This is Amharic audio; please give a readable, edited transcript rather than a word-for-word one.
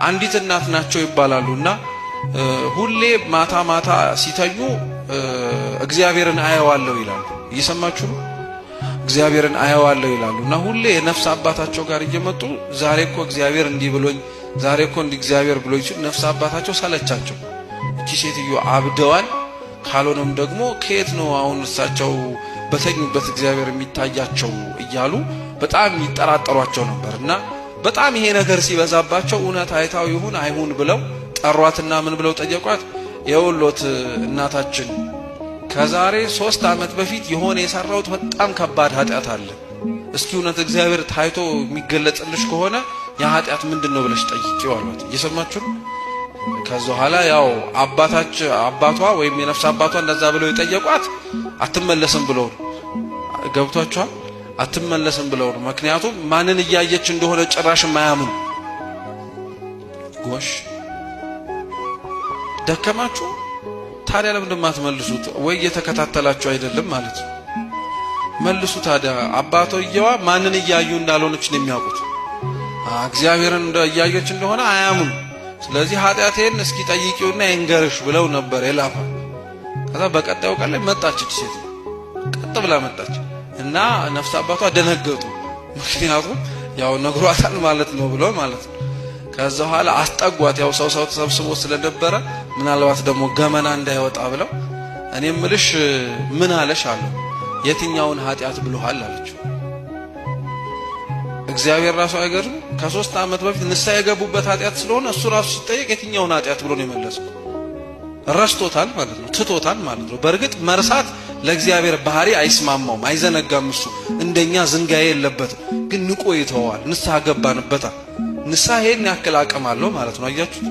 አንዲት እናት ናቸው ይባላሉ እና ሁሌ ማታ ማታ ሲተኙ እግዚአብሔርን አየዋለሁ ይላሉ። እየሰማችሁ ነው። እግዚአብሔርን አየዋለሁ ይላሉ እና ሁሌ የነፍስ አባታቸው ጋር እየመጡ ዛሬ እኮ እግዚአብሔር እንዲህ ብሎኝ፣ ዛሬ እኮ እንዲህ እግዚአብሔር ብሎኝ ሲሉ ነፍስ አባታቸው ሰለቻቸው። እቺ ሴትዮ አብደዋል፣ ካልሆነም ደግሞ ከየት ነው አሁን እሳቸው በተኙበት እግዚአብሔር የሚታያቸው እያሉ በጣም ይጠራጠሯቸው ነበር። እና በጣም ይሄ ነገር ሲበዛባቸው እውነት አይታው ይሁን አይሁን ብለው ጠሯትና ምን ብለው ጠየቋት? የውሎት እናታችን፣ ከዛሬ 3 ዓመት በፊት የሆነ የሰራሁት በጣም ከባድ ኃጢአት አለ። እስኪ እውነት እግዚአብሔር ታይቶ የሚገለጽልሽ ከሆነ ያ ኃጢአት ምንድን ነው ብለሽ ጠይቂው አሏት። እየሰማችሁ ነው። ከዛ በኋላ ያው አባቷ ወይም የነፍስ አባቷ እንደዛ ብለው የጠየቋት አትመለስም ብለው ነው። ገብቷቸዋል። አትመለስም ብለው ነው። ምክንያቱም ማንን እያየች እንደሆነ ጭራሽ የማያምኑ። ጎሽ ደከማችሁ። ታዲያ ለምን እንደማትመልሱት? ወይ እየተከታተላችሁ አይደለም ማለት ነው። መልሱ ታዲያ። አባትየዋ ማንን እያዩ እንዳልሆነች ነው የሚያውቁት። እግዚአብሔርን እያየች እንደሆነ አያምኑ። ስለዚህ ኃጢአቴን እስኪ ጠይቂውና ይንገርሽ ብለው ነበር የላኳት። ከዛ በቀጣዩ ቀን ላይ መጣች ሴት፣ ቀጥ ብላ መጣች እና ነፍስ አባቷ ደነገጡ። ምክንያቱም ያው ነግሯታል ማለት ነው ብሎ ማለት ነው። ከዛ በኋላ አስጠጓት። ያው ሰው ሰው ተሰብስቦ ስለነበረ ምናልባት ደግሞ ገመና እንዳይወጣ ብለው እኔ ምልሽ ምን አለሽ አሉ። የትኛውን ኃጢአት ብሎሃል አለችው። እግዚአብሔር ራሱ አይገርም? ከ3 ዓመት በፊት ንስሐ የገቡበት ኃጢአት ስለሆነ እሱ ራሱ ሲጠየቅ የትኛውን ኃጢአት ብሎ ነው የመለሰው። ረስቶታል ማለት ነው፣ ትቶታል ማለት ነው። በእርግጥ መርሳት ለእግዚአብሔር ባህሪ አይስማማውም፣ አይዘነጋም። እሱ እንደኛ ዝንጋዬ የለበትም፣ ግን ንቆ ይተዋል። ንስሐ ገባንበታል። ንስሐ ይሄን ያክል አቅም አለው ማለት ነው። አያችሁት?